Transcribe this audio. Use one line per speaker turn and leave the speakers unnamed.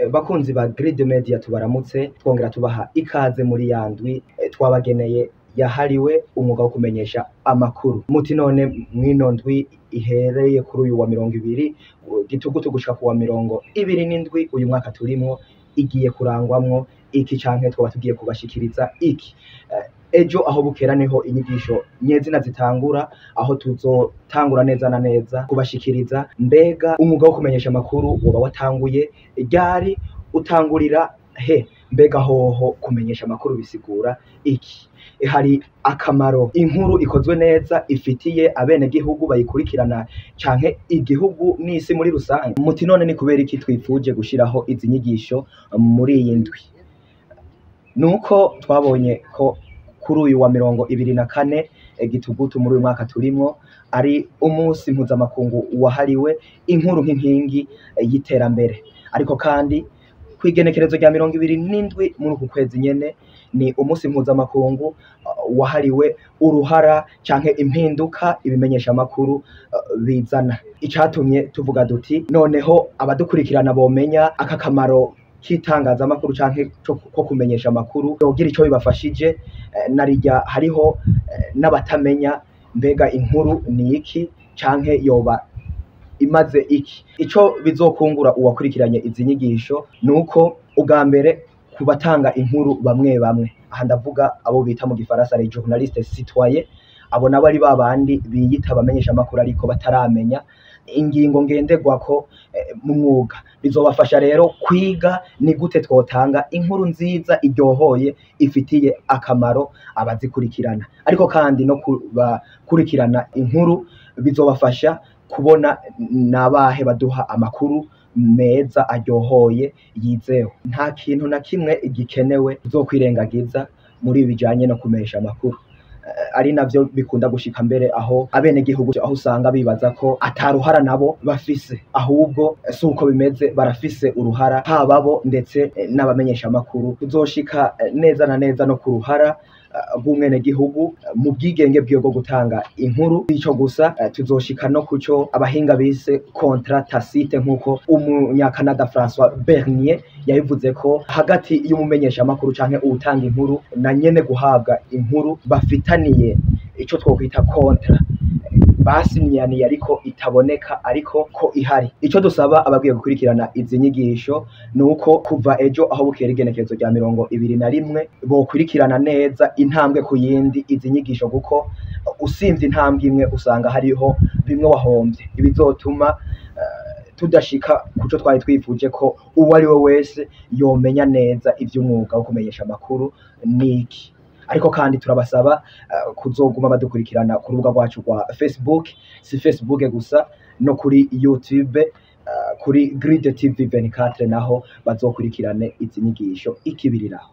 Bakunzi ba Grid Media, tubaramutse twongera tubaha ikaze muri ya ndwi twabageneye yahariwe umwuga wo kumenyesha amakuru. Muti none mw'ino ndwi ihereye kuri uyu wa 20 Gitugutu gushika ku wa 27 uyu mwaka turimwo, igiye kurangwamwo iki canke twaba tugiye kubashikiriza iki? Ejo aho bukera niho inyigisho nyezina zitangura, aho tuzotangura neza na neza kubashikiriza mbega umwuga wo kumenyesha amakuru woba watanguye ryari, utangurira he, mbega hoho kumenyesha amakuru bisigura iki, hari akamaro inkuru ikozwe neza ifitiye abenegihugu bayikurikirana canke igihugu n'isi muri rusange. Muti none ni kubera iki twifuje gushiraho izi nyigisho muri iyi ndwi? Nuko twabonye ko kuri uyu wa 24 Gitugutu muri uyu mwaka turimwo ari umunsi mpuzamakungu wahariwe inkuru nk'inkingi y'iterambere. Ariko kandi kw'igenekerezo rya 27 muri uku kwezi nyene ni umunsi mpuzamakungu wahariwe uruhara canke impinduka ibimenyesha amakuru bizana. Icatumye tuvuga duti noneho abadukurikirana bomenya aka kamaro k'itangazamakuru canke ko kumenyesha amakuru yogira ico bibafashije, narirya hariho n'abatamenya mbega inkuru ni iki canke yoba imaze iki. Ico bizokungura uwakurikiranye izi nyigisho nuko ubwa mbere ku batanga inkuru bamwe bamwe, aha ndavuga abo bita mu gifaransa les journalistes citoyens, abo nabo ari babandi biyita abamenyesha amakuru ariko bataramenya ingingo ngenderwako mu mwuga. Bizobafasha rero kwiga ni gute twotanga inkuru nziza iryohoye ifitiye akamaro abazikurikirana. Ariko kandi no kubakurikirana inkuru bizobafasha kubona nabahe baduha amakuru meza aryohoye yizewe. Nta kintu na kimwe gikenewe uzokwirengagiza muri ibi bijanye no kumenyesha amakuru, ari navyo bikunda gushika mbere aho abenegihugu aho usanga bibaza ko ataruhara nabo bafise, ahubwo si uko bimeze, barafise uruhara haba bo ndetse n'abamenyesha amakuru. Tuzoshika neza na neza no ku ruhara rw'umwenegihugu mu bwigenge bwiwe bwo gutanga inkuru. Ico gusa, tuzoshika no kuco abahinga bise contrat tacite, nk'uko umunyakanada François Bernier yabivuze, ko hagati y'umumenyesha amakuru canke uwutanga inkuru na nyene guhabwa inkuru bafitaniye ico twokwita contrat basinyaniye, ariko itaboneka ariko ko ihari. Ico dusaba ababwiye gukurikirana izi nyigisho ni uko kuva ejo aho bukera igenekerezo rya 21 bokurikirana neza intambwe ku yindi izi nyigisho, kuko usimvye intambwe imwe usanga hariho bimwe wahomvye, ibizotuma tudashika kuco twari twifuje, ko uwo ari we wese yomenya neza ivy'umwuga wo kumenyesha amakuru niki. Ariko kandi turabasaba kuzoguma badukurikirana ku rubuga rwacu rwa Facebook, si Facebook gusa, no kuri YouTube, kuri Grid TV 24, naho bazokurikirane izi nyigisho ikibiriraho.